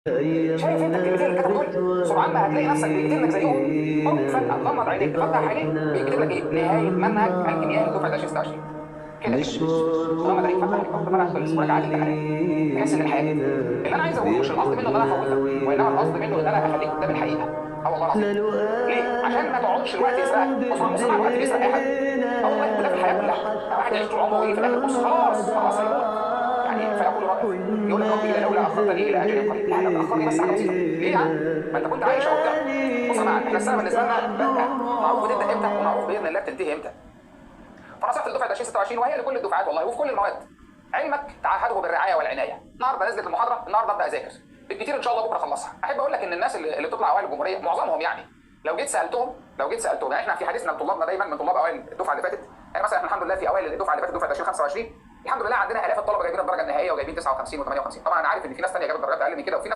شايف انت الكلمتين اللي كتبوا دول؟ سرعان ما هتلاقي نفسك بيكتب لك زيهم. هوب فجأة تغمض عينيك تفتح عينيك بيكتب لك ايه؟ نهاية منهج الكيمياء لدفعة 2026 كده كده. غمض عينيك فتح عينيك هوب المنهج خلص، مراجعات امتحانات. تحس ان الحياة كده. اللي انا عايز اقوله مش القصد منه ان انا اخوفك، وانما القصد منه ان انا اخليك قدام الحقيقة. اه والله العظيم. ليه؟ عشان ما تقعدش الوقت يسرقك. بص بص مع الوقت بيسرق اي حد. اه والله، وده في الحياة كلها. واحد يعيش طول عمره ايه في الاخر بص خلاص خلاص هيموت. يعني فيقول رب، يقول لك ربي لولا اخرتني الى اجل قريب. لا لا تاخرني بس حاجة بسيطة. ليه يا عم؟ ما انت كنت عايش اهو بتاع. بص يا جماعة، احنا السنة بالنسبة لنا بادئه معروف بتبدا امتى ومعروف باذن الله بتنتهي امتى. فنصيحه الدفعة 2026 وهي لكل الدفعات والله وفي كل المواد، علمك تعهده بالرعايه والعناية. النهارده نزلت المحاضرة، النهارده ابدا اذاكر، بالكثير ان شاء الله بكره اخلصها. احب اقول لك ان الناس اللي بتطلع اوائل الجمهورية معظمهم، يعني لو جيت سالتهم، يعني احنا في حديثنا لطلابنا دايما من طلاب اوائل الدفعة اللي فاتت، يعني مثلا احنا الحمد لله في اوائل الدفعة اللي فاتت دفعه 2025 الحمد لله عندنا الاف الطلبة جايبين الدرجة النهائية وجايبين 59 و58. طبعا انا عارف ان في ناس ثانية جابت درجات اقل من كده وفي ناس